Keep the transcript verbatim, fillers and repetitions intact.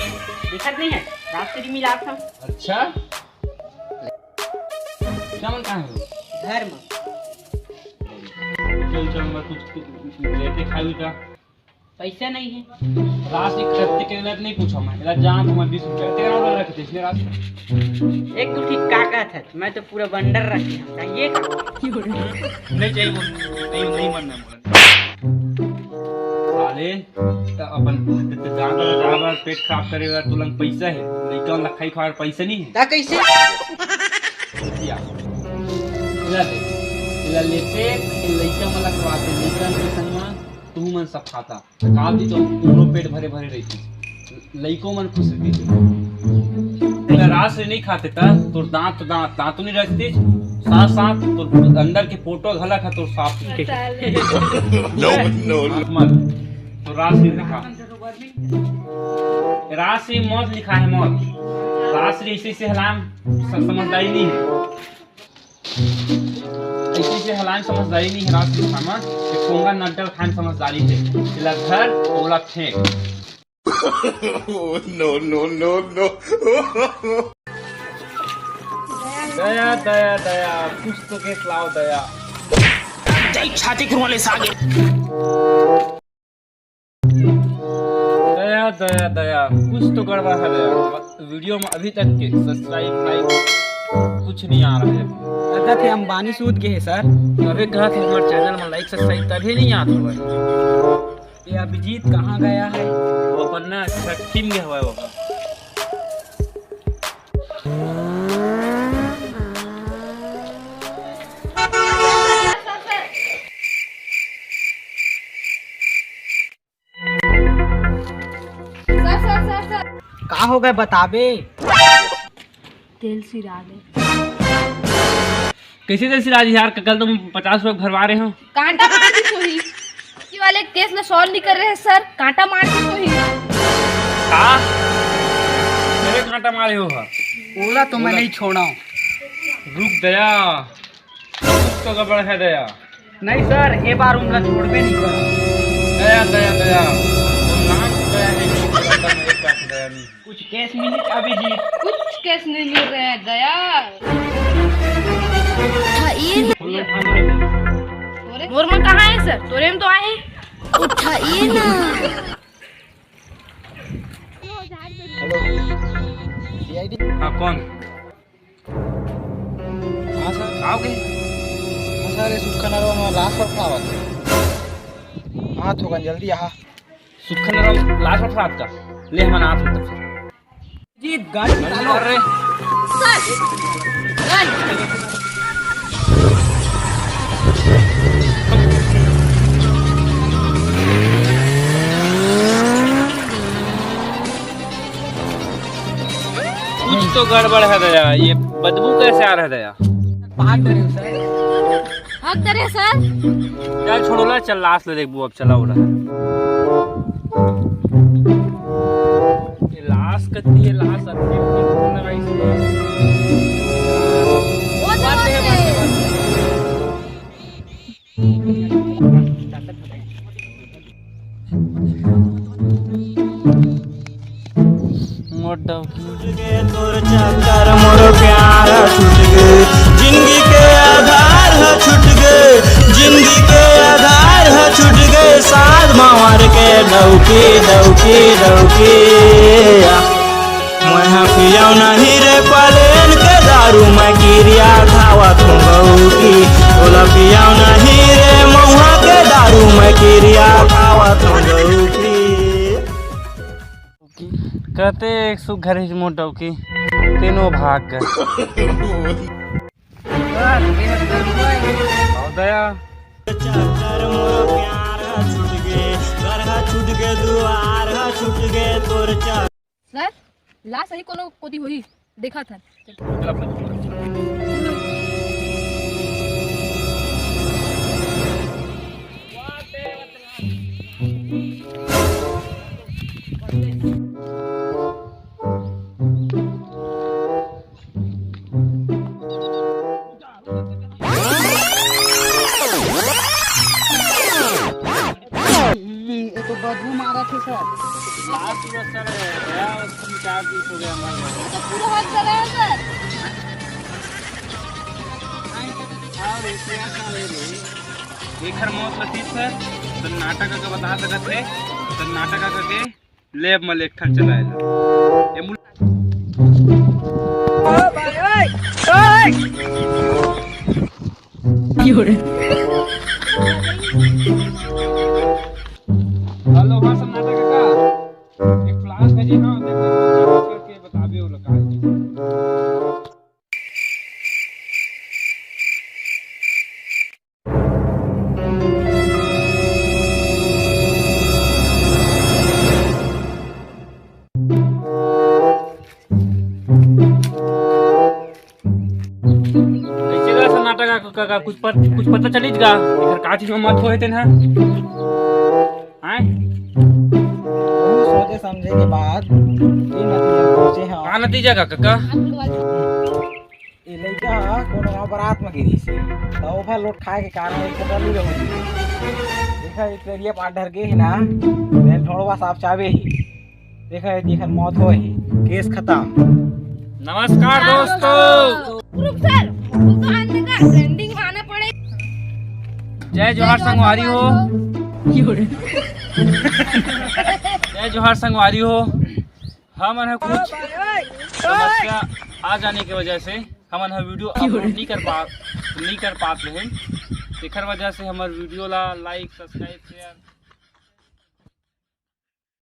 देखत नहीं है, रास्ते भी मिला था। अच्छा, क्या मन कहाँ है वो? घर में। चल चल, मैं कुछ लेके खाई का। पैसा नहीं है। राशि खर्चे के लिए नहीं पूछा मैं, इला जान तुम्हारे बीस रुपया तेरा ऑर्डर रख दे इसने राशि। एक दो ठीक का कहत है, मैं तो पूरा बंडल रखी हूँ, चाहिए का? नहीं चाहिए, नहीं, नहीं मानना है। साले, त अपन त, त, जान तो जान, पेट खराब करे वाला तुलंग पैसा है, लइका वाला खाई खाए पैसा नहीं है। ता कैसे? या। इला दे, इला लेते, ये लइका वाला खवाते, लइका के संग में तू मन सब खाता। काल दी तो पूरो पेट भरे भरे रही, लइको मन खुश रहती। तेरा राशि नहीं खाते ता, तोर दांत, दांत, दांत नहीं रहती। साथ साथ तोर अंदर के फोटो घला खा तोर साफ। No, no, no। मत, तो राशि नहीं खा। राशि मौत लिखा है, मौत। राशि इसी से हलाम स-, समझदारी नहीं है। इसी से हलाम समझदारी नहीं है, राशि खामा। ये पोंगा नड्डल खान समझदारी थे। इला घर, ओला फेंक। No, no, no, no। दया, दया, दया, कुछ तो केस लाओ, दया। जय छाती कुरुआले सागे। दया, दया, दया, कुछ तो गड़बड़ है दया। वीडियो में अभी तक के सब्सक्राइब, लाइक कुछ नहीं आ रहा है। दादा थे अंबानी सूत के है सर। अबे कहा थे हमारे चैनल में लाइक सब्सक्राइब तभी नहीं आता भाई। ये अभिजीत कहाँ गया है? वो अपन ना छठी में गया हुआ है बाबा। Sir, sir, sir, sir. का हो गए बताबे? तेल सिरा दे। कैसे तेल सिरा जी यार, कल तुम पचास रुपए भरवा रहे हो। कांटा मार के सोही। ये वाले केस में सॉल्व नहीं कर रहे हैं सर, कांटा मार के सोही। हाँ? मेरे कांटा मारे हो हा? ओला तो मैं ओला। नहीं छोड़ा हूँ। रुक दया, कुछ तो गड़बड़ है दया। नहीं सर, ये बार उनका छोड़बे नहीं करा। दया, दया, दया। तुम नाम दया नहीं, तुम करता नहीं, एक बात दया नहीं। कुछ केस मिली अभिजीत? कुछ केस नहीं मिल रहे हैं दया। था ये न- बोलो, हाँ, बोलो। तोरे? मोर मन कहाँ है सर? तोरे में तो आए हैं। उठाइए ना। Hello, CID. हाँ, कौन? हाँ सर। आओगे? हाँ सर, ये सुखा नरवा में लाश पर आवत है। हाँ, थोकन जल्दी आहा। सुखा नरवा में लाश पर आवत का? ले, हम आत हन तब फिर। जीत, गाड़ी निकालो। अरे। सर, गाड़ी। कुछ तो गड़बड़ है दया, ये बदबू कैसे आ रहा है दया? भाग करे सर। भाग करे सर। चल छोड़ो ला, चल लाश ले देखबू अब, चला उड़ा। ये लाश कती है, लाश अतनी ऊपर लगाई से। वो तो बात है, बात है, बात है। मोर डौकी। छूट गे तोर चक्कर मोर प्यार छूट गे, जिंदगी के आधार ह छूट गे, जिंदगी के आधार ह छूट गे, साथ मावर के डौकी, डौकी, डौकी। मैं हा पियाव नहीं रे पलेन के दारू, मैं किरिया खावत हूँ गऊ की। ओला पियाव नहीं रे महुआ के दारू, मैं किरिया खावत हूँ गऊ की। कहते एक सुघर ही मोटव की, तीनों भाग गए। आओ दया। चक्कर मोर प्यार ह छूट गे, घर ह छूट गे, दुआर ह छूट गे, तोर चक्कर। सर, लाश सही कोनो कोती होही, देखत हन। चल। ये तो बदबू मारत हे सर। चार पीस हो गया हमारे। तो पूरा हाथ चला है सर। और एक क्या था ये भाई? एखर मौत लतीफ है, सन्नाटा काका बता सकत है, सन्नाटा काका के लैब में एक ठन चलाए ला। एम्बुलेंस। हेलो, हाँ सन्नाटा काका, एक फ्लास्क भेजे, हाँ, देखो, करके बताबे ओला का। कैसे गा सन्नाटा काका, कुछ पत-, कुछ पता चलिस गा? एकर का चीज में मौत होए तेन ह? आय? बहुत सोचे समझे के बाद ये नतीजा पहुंचे हैं। का नतीजा गा काका? ये लइका ह कोनो गाँव बरात में गिरिस हे, त ओवरलोड खाए के कारण एक पता नहीं रहो। देखा, एक एरिया पार डर गए है ना, मैं ढोड़वा साफ चाबे ही। देखा, ये देखन मौत होए है, केस खत्म। नमस्कार दोस्तों। ग्रुप सर, हमको तो आज का ट्रेंडिंग में आना पड़े। जय जोहार संगवारी हो। जय जोहार संगवारी हो। हमन ह कुछ समस्या आ जाने के वजह से हमन ह वीडियो अपलोड नहीं कर पा, नहीं कर पात रहे। एकर वजह से हमर वीडियो ला लाइक, सब्सक्राइब, शेयर